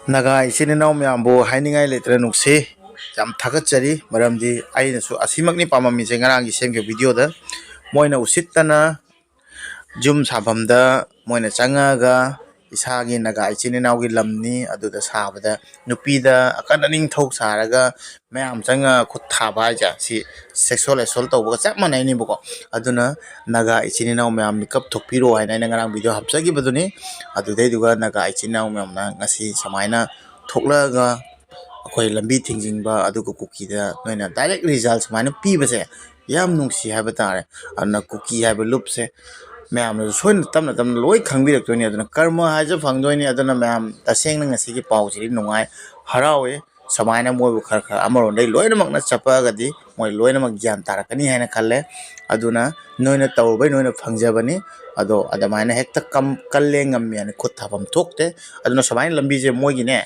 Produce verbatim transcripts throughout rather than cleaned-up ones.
ꯅꯥꯒꯥ ꯏꯆꯤꯟ ꯏꯅꯥꯎ ꯃꯌꯥꯝꯕꯨ ꯍꯥꯏꯅꯤꯡꯉꯥꯏ ꯂꯩꯇ꯭ꯔꯦ, ꯅꯨꯡꯁꯤ꯫ ꯌꯥꯝ ꯊꯥꯒꯠꯆꯔꯤ, ꯃꯔꯝꯗꯤ ꯑꯩꯅꯁꯨ ꯑꯁꯤꯃꯛꯅꯤ ꯄꯥꯝꯃꯝꯃꯤꯁꯦ ꯉꯔꯥꯡꯒꯤ ꯁꯦꯝꯈꯤꯕ ꯚꯤꯗꯤꯑꯣꯗ꯫ ꯃꯣꯏꯅ ꯎꯁꯤꯠꯇꯅ ꯌꯨꯝ ꯁꯥꯐꯝꯗ ꯃꯣꯏꯅ ꯆꯪꯉꯛꯑꯒ, ꯏꯁꯥꯒꯤ ꯅꯥꯒꯥ ꯏꯆꯤꯟ ꯏꯅꯥꯎꯒꯤ ꯂꯝꯅꯤ, ꯑꯗꯨꯗ ꯁꯥꯕꯗ ꯅꯨꯄꯤꯗ ꯑꯀꯟ ꯑꯅꯤꯡ ꯊꯧ ꯁꯥꯔꯒ ꯃꯌꯥꯝ ꯆꯪꯉ ꯈꯨꯠ ꯊꯥꯕ ꯍꯥꯏꯁꯦ ꯁꯤ sexual assault ꯇꯧꯕꯒ ꯆꯞ ꯃꯥꯟꯅꯩꯅꯦꯕꯀꯣ꯫ ꯑꯗꯨꯅ ꯅꯥꯒꯥ ꯏꯆꯤꯟ ꯏꯅꯥꯎ ꯃꯌꯥꯝ ꯃꯤꯀꯞ ꯊꯣꯛꯄꯤꯔꯣ ꯍꯥꯏꯅ ꯑꯩꯅ ꯉꯔꯥꯡ ꯚꯤꯗꯤꯑꯣ ꯍꯥꯞꯆꯈꯤꯕꯗꯨꯅꯤ꯫ ꯑꯗꯨꯗꯩꯗꯨꯒ ꯅꯥꯒꯥ ꯏꯆꯤꯟ ꯏꯅꯥꯎ ꯃꯌꯥꯝꯅ ꯉꯁꯤ ꯁꯨꯃꯥꯏꯅ ꯊꯣꯛꯂꯛꯑꯒ ꯑꯩꯈꯣꯏ ꯂꯝꯕꯤ ꯊꯤꯡꯖꯤꯟꯕ, ꯑꯗꯨꯒ ꯀꯨꯀꯤꯗ ꯅꯣꯏꯅ direct result ꯁꯨꯃꯥꯏꯅ ꯄꯤꯕꯁꯦ ꯌꯥꯝ ꯅꯨꯡꯁꯤ ꯍꯥꯏꯕ ꯇꯥꯔꯦ꯫ ꯑꯗꯨꯅ ꯀꯨꯀꯤ ꯍꯥꯏꯕ ꯂꯨꯞꯁꯦ ꯃꯌꯥꯝꯅꯁꯨ ꯁꯣꯏꯗꯅ ꯇꯞꯅ ꯇꯞꯅ ꯂꯣꯏ ꯈꯪꯕꯤꯔꯛꯇꯣꯏꯅꯤ꯫ ꯑꯗꯨꯅ ꯀꯔꯃ ꯍꯥꯏꯁꯦ ꯐꯪꯗꯣꯏꯅꯤ꯫ ꯑꯗꯨꯅ ꯃꯌꯥꯝ ꯇꯁꯦꯡꯅ ꯉꯁꯤꯒꯤ ꯄꯥꯎꯁꯤꯗꯤ ꯅꯨꯡꯉꯥꯏ, ꯍꯔꯥꯎꯋꯦ꯫ ꯁꯨꯃꯥꯏꯅ ꯃꯣꯏꯕꯨ ꯈꯔ ꯈꯔ ꯑꯃꯔꯣꯝꯗꯒꯤ ꯂꯣꯏꯅꯃꯛꯅ ꯆꯠꯄꯛꯑꯒꯗꯤ ꯃꯣꯏ ꯂꯣꯏꯅꯃꯛ ꯒ꯭ꯌꯥꯟ ꯇꯥꯔꯛꯀꯅꯤ ꯍꯥꯏꯅ ꯈꯜꯂꯦ꯫ ꯑꯗꯨꯅ ꯅꯣꯏꯅ ꯇꯧꯔꯨꯕꯩ ꯅꯣꯏꯅ ꯐꯪꯖꯕꯅꯤ꯫ ꯑꯗꯣ ꯑꯗꯨꯃꯥꯏꯅ ꯍꯦꯛꯇ ꯀꯝ-, ꯀꯜꯂꯦ ꯉꯝꯃꯦ ꯍꯥꯏꯅ ꯈꯨꯠ ꯊꯥꯐꯝ ꯊꯣꯛꯇꯦ꯫ ꯑꯗꯨꯅ ꯁꯨꯃꯥꯏꯅ ꯂꯝꯕꯤꯁꯦ ꯃꯣꯏꯒꯤꯅꯦ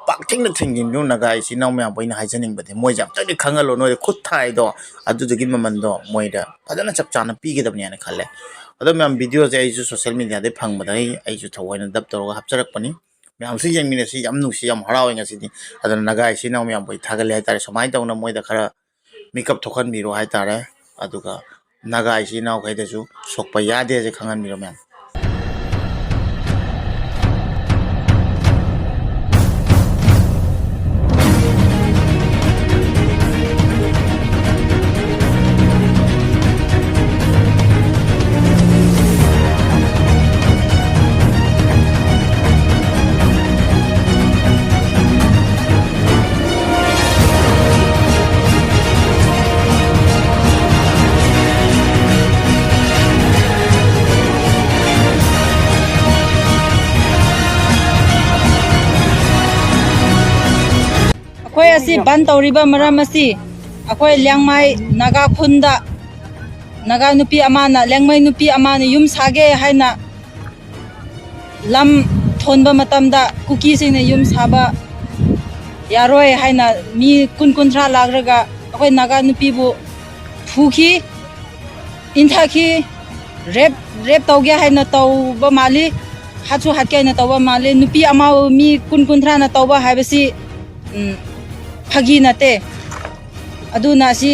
ꯄꯥꯛꯊꯤꯡꯅ ꯊꯤꯡꯖꯤꯟꯕꯤꯌꯨ꯫ ꯅꯥꯒꯥ ꯏꯆꯤꯟ ꯏꯅꯥꯎ ꯃꯌꯥꯝꯕꯨ ꯑꯩꯅ ꯍꯥꯏꯖꯅꯤꯡꯕꯗꯤ ꯃꯣꯏꯁꯦ ꯑꯝꯇꯗꯤ ꯈꯪꯍꯜꯂꯣ꯫ ꯅꯣꯏꯗ ꯈꯨꯠ ꯊꯥꯏꯗꯣ ꯑꯗꯨꯗꯨꯒꯤ ꯃꯃꯟꯗꯣ ꯃꯣꯏꯗ ꯐꯖꯅ ꯆꯞ ꯆꯥꯅ ꯄꯤꯒꯗꯕꯅꯤ ꯍꯥꯏꯅ ꯈꯜꯂꯦ꯫ ꯑꯗꯣ ꯃꯌꯥꯝ, ꯚꯤꯗꯤꯑꯣꯁꯦ ꯑꯩꯁꯨ social mediaꯗꯩ ꯐꯪꯕꯗ ꯑꯩ, ꯑꯩꯁꯨ ꯊꯑꯣꯏꯅ dub ꯇꯧꯔꯒ ꯍꯥꯞꯆꯔꯛꯄꯅꯤ꯫ ꯃꯌꯥꯝꯁꯨ ꯌꯦꯡꯃꯤꯟꯅꯁꯤ꯫ ꯌꯥꯝ ꯅꯨꯡꯁꯤ, ꯌꯥꯝ ꯍꯔꯥꯎꯋꯦ ꯉꯁꯤꯗꯤ꯫ ꯑꯗꯨꯅ ꯅꯥꯒꯥ ꯏꯆꯤꯟ ꯏꯅꯥꯎ ꯃꯌꯥꯝꯕꯨ ꯑꯩ ꯊꯥꯒꯠꯂꯦ ꯍꯥꯏꯇꯥꯔꯦ꯫ ꯁꯨꯃꯥꯏꯅ ꯇꯧꯅ ꯃꯣꯏꯗ ꯈꯔ ꯃꯤꯀꯞ ꯊꯣꯛꯍꯟꯕꯤꯔꯣ ꯍꯥꯏꯇꯥꯔꯦ꯫ ꯑꯗꯨꯒ ꯅꯥꯒꯥ ꯏꯆꯤꯟ ꯏꯅꯥꯎꯈꯩꯗꯁꯨ ꯁꯣꯛꯄ ꯌꯥꯗꯦꯁꯦ ꯈꯪꯍꯟꯕꯤꯔꯣ ꯃꯌꯥꯝ꯫ ꯑꯩꯈꯣꯏ ꯑꯁꯤ ꯕꯟ ꯇꯧꯔꯤꯕ ꯃꯔꯝ ꯑꯁꯤ ꯑꯩꯈꯣꯏ ꯂꯤꯌꯥꯡꯃꯥꯏ ꯅꯥꯒꯥ ꯈꯨꯟꯗ ꯅꯥꯒꯥ ꯅꯨꯄꯤ ꯑꯃꯅ, ꯂꯤꯌꯥꯡꯃꯩ ꯅꯨꯄꯤ ꯑꯃꯅ ꯌꯨꯝ ꯁꯥꯒꯦ ꯍꯥꯏꯅ ꯂꯝ ꯊꯣꯟꯕ ꯃꯇꯝꯗ ꯀꯨꯀꯤꯁꯤꯡꯅ ꯌꯨꯝ ꯁꯥꯕ ꯌꯥꯔꯣꯏ ꯍꯥꯏꯅ ꯃꯤ ꯀꯨꯟ ꯀꯨꯟꯊ꯭ꯔꯥ ꯂꯥꯛꯂꯒ ꯑꯩꯈꯣꯏ ꯅꯥꯒꯥ ꯅꯨꯄꯤꯕꯨ ꯐꯨꯈꯤ, ꯏꯟꯊꯈꯤ, ꯔꯦꯞ, ꯔꯦꯞ ꯇꯧꯒꯦ ꯍꯥꯏꯅ ꯇꯧꯕ ꯃꯥꯜꯂꯤ꯫ ꯍꯥꯠꯁꯨ ꯍꯥꯠꯀꯦ ꯍꯥꯏꯅ ꯇꯧꯕ ꯃꯥꯜꯂꯦ꯫ ꯅꯨꯄꯤ ꯑꯃꯕꯨ ꯃꯤ ꯀꯨꯟ ꯀꯨꯟꯊ꯭ꯔꯥꯅ ꯇꯧꯕ ꯍꯥꯏꯕꯁꯤ, ꯎꯝ, ꯐꯥꯒꯤ ꯅꯠꯇꯦ꯫ ꯑꯗꯨꯅ ꯁꯤ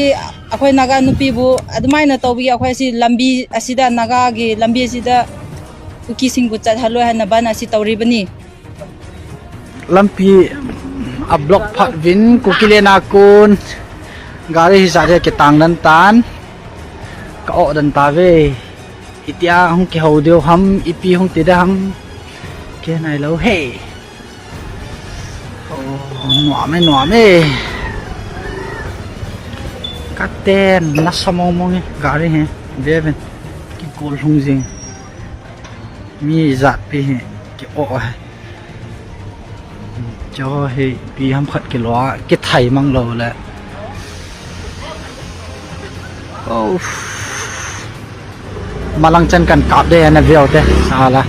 ꯑꯩꯈꯣꯏ ꯅꯥꯒꯥ ꯅꯨꯄꯤꯕꯨ ꯑꯗꯨꯃꯥꯏꯅ ꯇꯧꯕꯒꯤ ꯑꯩꯈꯣꯏ ꯁꯤ ꯂꯝꯕꯤ ꯑꯁꯤꯗ, ꯅꯥꯒꯥꯒꯤ ꯂꯝꯕꯤ ꯑꯁꯤꯗ ꯀꯨꯀꯤꯁꯤꯡꯕꯨ ꯆꯠꯍꯜꯂꯣꯏ ꯍꯥꯏꯅ ꯕꯟ ꯑꯁꯤ ꯇꯧꯔꯤꯕꯅꯤ꯫ ꯂꯝꯕꯤ ꯑ block ꯐꯠ ꯕꯤꯟ ꯀꯨꯀꯤꯂꯦꯅꯥ ꯀꯨꯟ ꯒꯥꯔꯤ ꯍꯤꯁꯥꯗꯦ ꯀꯦ ꯇꯥꯡꯗꯟ ꯇꯥꯟ ꯀ ꯑꯣꯗꯟ ꯇꯥꯕꯦ꯫ ꯏꯇꯤꯌꯥ ꯍꯨꯡ ꯀꯤꯍꯧꯗꯦꯎ ꯍꯝ, ꯏꯄꯤ ꯍꯨꯡ ꯇꯤꯗ ꯍꯝ꯫ ꯀꯦ ꯅꯥꯏ ꯂꯧ ꯍꯦ꯫ ꯑꯣ, ꯅꯨꯡꯉꯥꯏꯃꯦ, ꯅꯨꯡꯉꯥꯏꯃꯦ꯫ ꯀꯠꯇꯦ, ꯅꯁꯥ ꯃꯑꯣꯡ ꯃꯑꯣꯡꯉꯦ, ꯒꯥꯔꯤ ꯍꯦ, ꯕꯦꯕꯦꯟ꯫ ꯀꯤ ꯀꯣꯜ ꯍꯨꯡꯖꯤꯡ꯫ ꯃꯤ ꯖꯥꯠ ꯄꯤ ꯍꯦ, ꯀꯤ ꯑꯣ ꯍꯦ꯫ ꯆꯣ ꯍꯦ, ꯄꯤ ꯍꯝ ꯈꯠ ꯀꯤ ꯂꯣ, ꯀꯤ ꯊꯥꯏ ꯃꯪ ꯂꯣ ꯂꯦ꯫ ꯑꯣ꯫ ꯃꯥꯂꯪ ꯆꯟ ꯀꯟ ꯀꯥꯞꯗꯦ ꯍꯥꯏꯅ ꯕꯤꯌꯧꯗꯦ, ꯁꯥꯂꯥ꯫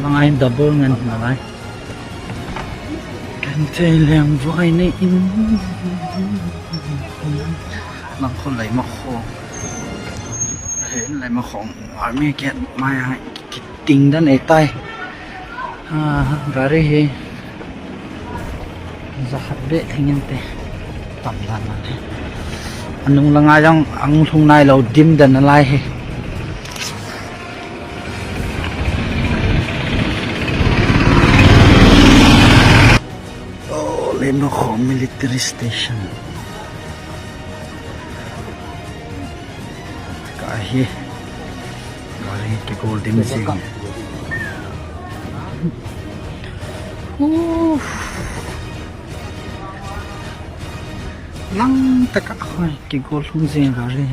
ꯂꯪꯉꯥꯏ double ꯉꯟ ꯂꯪꯉꯥꯏ꯫ ꯀꯟꯊꯦ ꯂꯦꯡ ꯚꯥꯏꯅ ꯏꯟ꯫ ꯂꯪꯈꯣꯜ ꯂꯩꯃꯈꯣꯡ꯫ ꯂꯩꯃꯈꯣꯡ army gate ꯃꯌꯥꯏ꯫ ꯇꯤꯡꯗ ꯅꯩ ꯇꯥꯏ꯫ ꯑꯥ, ꯒꯥꯔꯤ ꯍꯤ ꯖꯍꯠ ꯕꯦ ꯊꯤꯡꯉꯤꯟꯇꯦ꯫ ꯇꯝꯂꯥ ꯃꯥꯜꯂꯦ꯫ ꯑꯅꯨꯡ ꯂꯉꯥꯏꯗꯪ ꯑꯉꯨꯡ ꯊꯨꯡ ꯅꯥꯏ ꯂꯧ ꯗꯤꯝꯗꯅ ꯂꯥꯏ ꯍꯤ꯫ ꯑꯣ, ꯂꯩꯃꯈꯣꯡ military station꯫ ꯀꯥꯍꯤ꯫ ꯒꯥꯔꯤ ꯀꯤꯒꯣꯜ ꯗꯤꯝꯁꯤꯡ꯫ ꯎꯐ꯫ ꯂꯪ ꯇꯀꯥ ꯍꯣꯏ ꯀꯤꯒꯣꯜ ꯍꯨꯝꯖꯤꯡ ꯒꯥꯔꯤ꯫